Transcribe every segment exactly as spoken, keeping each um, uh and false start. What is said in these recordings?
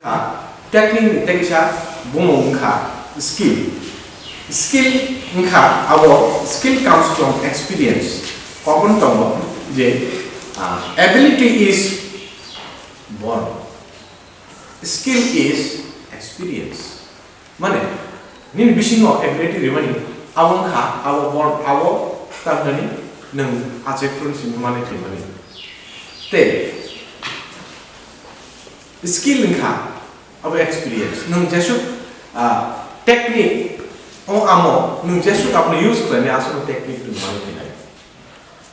Technique ni tekisa bumung wngkha skill. Skill wngkha abo skill comes from experience. Kokno tongo je, ah, ability is born, skill is experience. Mane, nini bisingo ability rimani abo wngkha, abo born, abo tamhinani nwng achai phuru simi mani khlaimani. Tei skill wngkha abo experience. Nwng jesuk, ah, technique o amo nwng jesuk abono use khlainai aswkno technique hwnwi mani khlainai.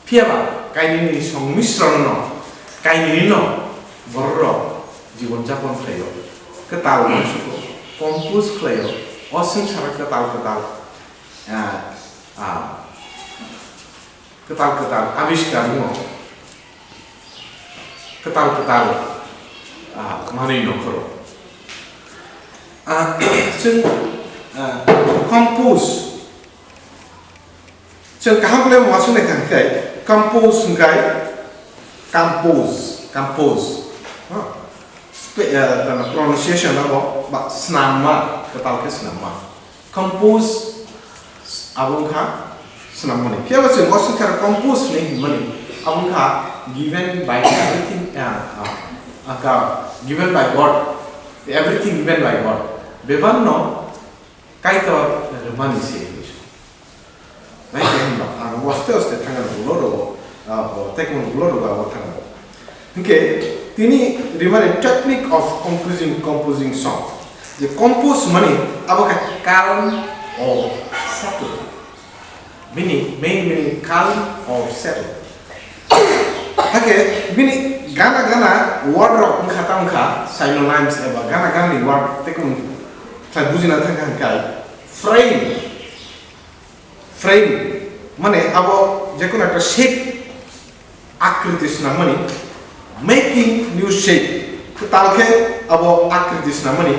Phiyaba kainwini songmisrono, kainwino bororok jibon japon khlaio, kwtal uansukgo, compose khlaio, o swngcharo kwtal kwtal, ah, ah, kwtal kwtal abiskar wngo, kwtal kwtal, ah, manwi nongkhoro. Ah, chwng, ah, compose, chwng kaham khlai uansuknai kha hwnkhe, compose hwnkhe compose, compose. Ha? Spe-, ah, pronunciation abo ba swnamma, kwtal khe swnamma. Compose abo wngkha swnammani. Phiyaba chwng o swngcharo compose hinwi hwnmani, abo wngkha given by everything, ah, ah, wngkha given by God, everything given by God. Bebakno Kaitor rwmani se hinwi sa. Nai khe hwnba, ang aste aste thangna ulo rogo, ah, o, tei kung ulo rogo abo thangna. Hwnkhe tini rimani technique of composing, composing song. Je compose mani abo khe calm or settle. Bini main meaning calm or settle. Hakhe bini gana gana word rok wngkha ta wngkha synonyms eba gana gana ni word tei kung khlai bujina thangkha hwnkhe frame. Frame mane abo jekunu ekta shape, akriti swnamani, making new shape, kwtal khe abo akriti swnamani,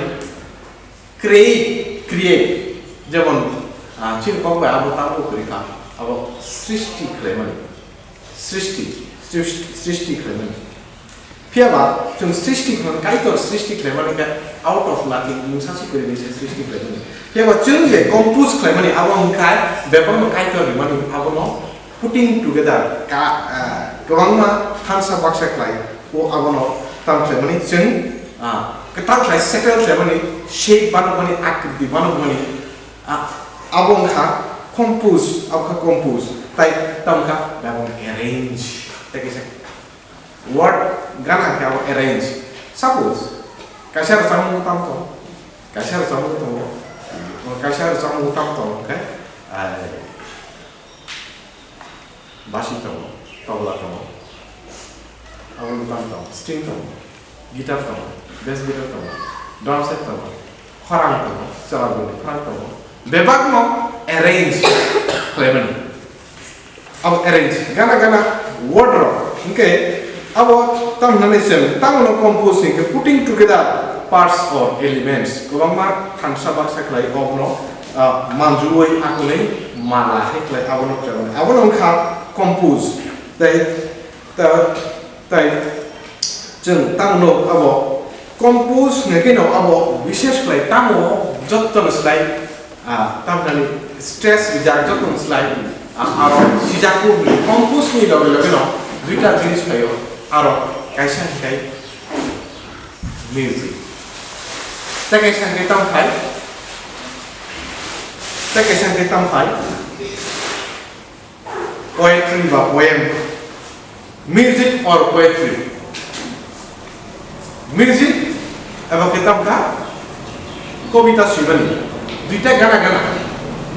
create, create, jemon, ah, chini kok bai abo tamo kwrwi kha, abo srishti khlaimani, srishti, srishti, srishti khlaimani. Phiyaba chwng srishti khlaimani, Kaitor srishti khlaimani khe out of nothing, mungsa se kwrwi se srishti khlaimani. Phiyaba chwng je compose khlaimani abo wngkha bebakno Kaitor rimani, abono putting together, ka, ah, kwbangma thansa baksa khlai o abono tam khlaimani chwng, ah, kwtal khlai settle khlaimani, shape banokmani, akriti banokmani, ah, abo wngkha compose, abo wngkha compose, tai tam wngkha bebak arrange, tei kaisa word gana khe abo arrange. Suppose, kaisa rwchapmung tam tong, kaisa rwchapmung tongo, kaisa rwchapmung tam tong khe, ai, basi tongo, tobla tongo, abo tam tongo, string tongo, guitar tongo, bass guitar tongo, drum set tongo, khorang tongo, chwla bwrwi khorang tongo, bebakno arrange khlaimani. Abo arrange, gana gana word rok. Hwnkhe abo tamo hwnwi chwng, tamo no compose hwnkhe putting together parts or elements. Kwbangma thansa baksa khlai abono, ah, manjuwi akunwi mala hai khlai abono khlai. Abono wngkha compose. Tei, ta-, tei chwng tamo no abo compose hwnkhe no abo bishes khlai tamo jotto no slai. Ah, tamni stress rijak joto slai, ah, aro sijakku hwnwi compose ni loge loge no duita jinis phaio, aro kaisa hwnkhe music. Tei kaisa hwnkhe tamo phai, tei kaisa hwnkhe tamo phai. Poetry ba poem. Music or poetry? Music eba khe tamo kha kobita swimani. Duita gana gana.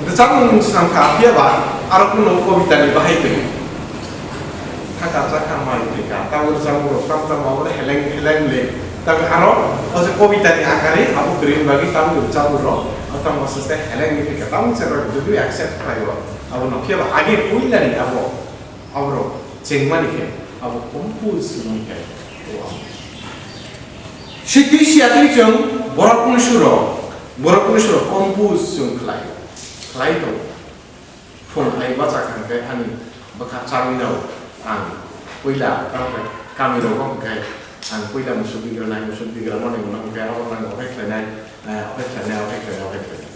Rwchapmung swnam kha, phiya ba aro kuno kobita ni bahai twi. Khaka chakha mai twi kha, tamo rwchapmung rok tamo tamo abo heleng heleng le. Tamo aro o je kobita ni akari abo kwrwini bagwi tamo rwchapmung rok, o tamo se heleng ni twi kha, tamo se rok jodi accept khlai o. Abo no phiya ba age puila ni abo. Aborok chengmani khe abo compose wngmani khe o ang. Sitwi siyatwi chwng borok unsuro, borok unsuro compose chwng khlai, khlai tongo. Phone hai bacha kha hwnkhe ani bwkha chawi nao ang puila tamo khe kami rogo hwnkhe Ang puila musuk bigra nai, musuk bigra mani ulo hwnkhe abo nang okhai khlainai, eh, okhai khlainai, okhai khlainai, okhai khlainai.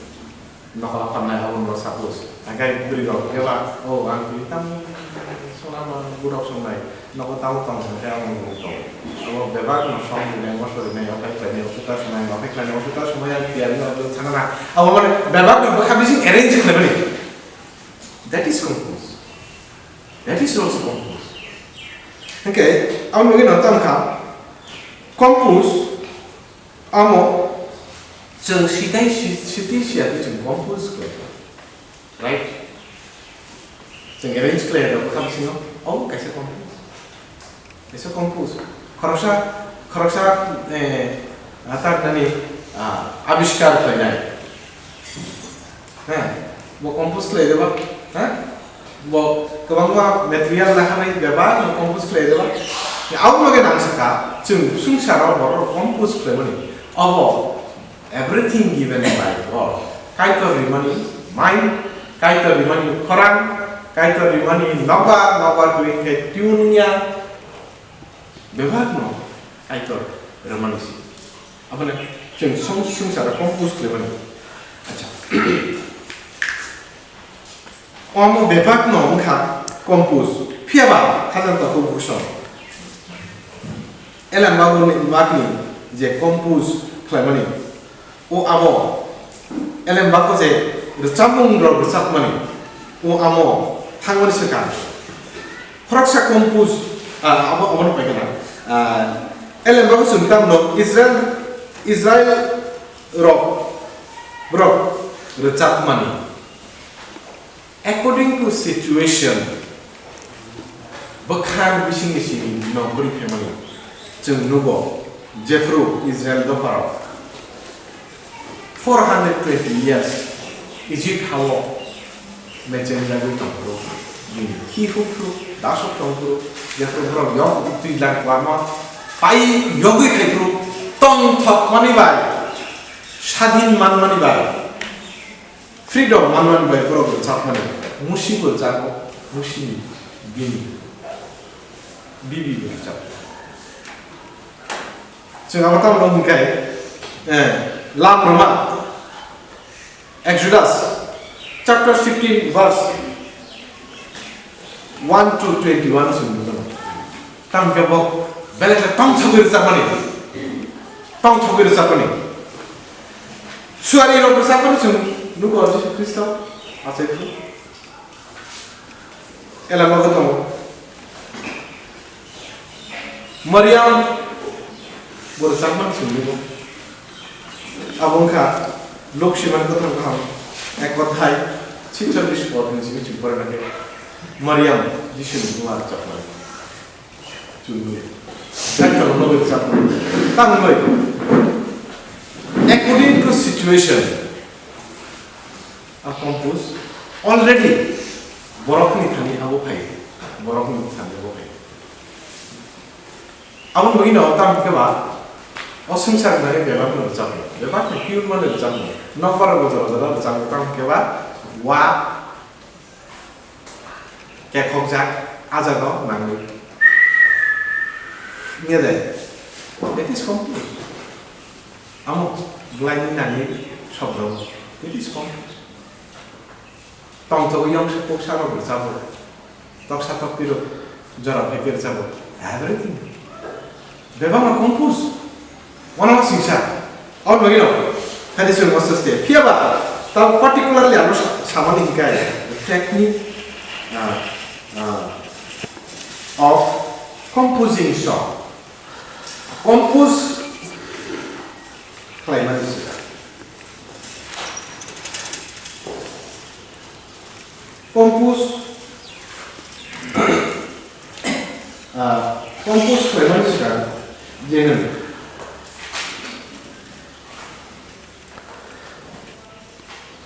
Nokla pharnai abo no suppose. Hwnkhe bwrwi rok khe ba, "O, ang twi tamo sona ma budok songnai, nogo tamo tong," hwnkhe abo no tong. Abo bebak no song rinai, moso rinai, okhai khlainai, osuta sonai, okhai khlainai, osuta sonai, ang tiyar no abo sana na. Abo mane bebak no bwkha bising arrange khlaimani. That is compose. That is also compose. Hwnkhe, abo bagwi no tamo kha, compose, amo chwng sitai si-, siti siya twi chwng compose khlai. Right? Chwng arrange khlai rw bwkha bisingo, abo kaisa compose. Kaisa compose. Khoroksa, khoroksa, eh, atak nani, ah, abiskar khlainai. Heh, bo compose khlai rw ba? Heh? Bo kwbangma material naharwi bebak no compose khlai rw ba? Abo bagwi nang sakha, chwng swngcharo borok compose khlaimani. Abo everything given by God. Kaitor rimani mind, Kaitor rimani khorang, Kaitor rimani nokbar, nokbar twi khe tune wngya. Bebak no Kaitor rimani si. Aboni chwng song swngcharo compose khlaimani. Acha. Omo bebak no wngkha compose. Phiya ba khajang takhuk bwsong. Elem bagni, bagni je compose khlaimani. O abo elem bago je rwchapmung rok rwchapmani. O amo thangmani swkang. Khoroksa compose, ah, abo, abo no paikha na. Ah, elem bago chwng tamo Israel, Israel rok, borok rwchapmani. According to situation, bwkhang bisingni simi nongkhorwi phaimani chwng nugo, jephru Israel dopharok four hundred twenty years Egypt hao mechengjagwi tongphuru, bini khi hukphru, dasok tongphuru, jephru borok yok twi lang kwbangma pai yogwi phaiphuru, tongthokmani bai, sadhin manmani bai, freedom manmani bai borok rwchapmani, Musi bo rwchapmo, Musini bini bibi bo rwchapmo. Chwng abo tamo hwn khe, eh, lam rwma, Exodus chapter fifteen verse one to twenty-one chwng nukgo. Tamo khe bo belai khe tongthogwi rwchapmani, tongthogwi rwchapmani. Suari rok rwchapmani chwng nukgo Jisu Khristo achaiphuru. Elama bo tongo. Mariam bo rwchapmani chwng nukgo. Abo wngkha Lok Siman Kothar Kaham ek odhai chhikchallis pod ni simi chwng porina khe Mariam Jisuni buma rwchapmani. Chwng nukgo. Kaitor no rwchapmani. Tamo bai. According to situation, a compose already borokni thani abo phai. Borokni thani abo phai. Aboni bagwi no tamo khe ba o swngchar nai bebak no rwchapmung, bebak no pure mani rwchapmung, nokbar rok jora jora rwchapmung tamo khe ba wa kekhokjak, a jaga o nangwi. Nge de, that is complete. Amo bwlaini nangwi shobdo, that is complete. Tongthogwi yongsa kuksa rok rwchabo, toksa tokti rok jora phai khe rwchabo, everything. Bebak no compose, one of singsa, or bagwi no, that is your master step. Phiya ba, ta particularly ano sa-, samani hikai, technique, uh, uh, of composing song. Compose khlaimani sika. Compose, ah, compose khlaimani sika je hwn.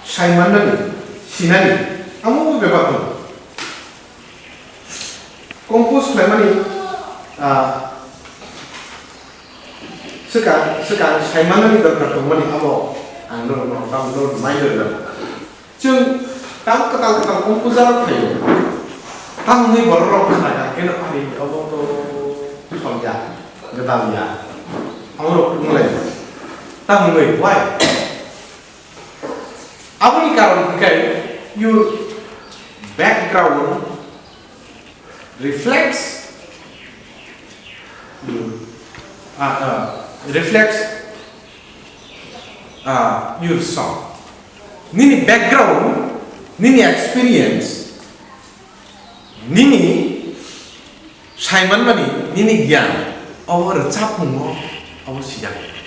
Saimannani, sinani, amo bo bebak no. Compose khlaimani, ah, swkang, swkang saimannani dorkar tongmani abo ang norokno, tamo norokno mai dorkar. Chwng tamo kwtal kwtal composer rok phaio. Tamni borok rok khnakha, keno ari abo to somya. Ya. Abo rok wng lai. Tamo wngwi, why? Aboni karon hwnkhe your background reflects your, uh, uh, reflects, uh, your song. Nini background, nini experience, nini saimanmani, nini gyan, abo rwchapmungo abo sijak.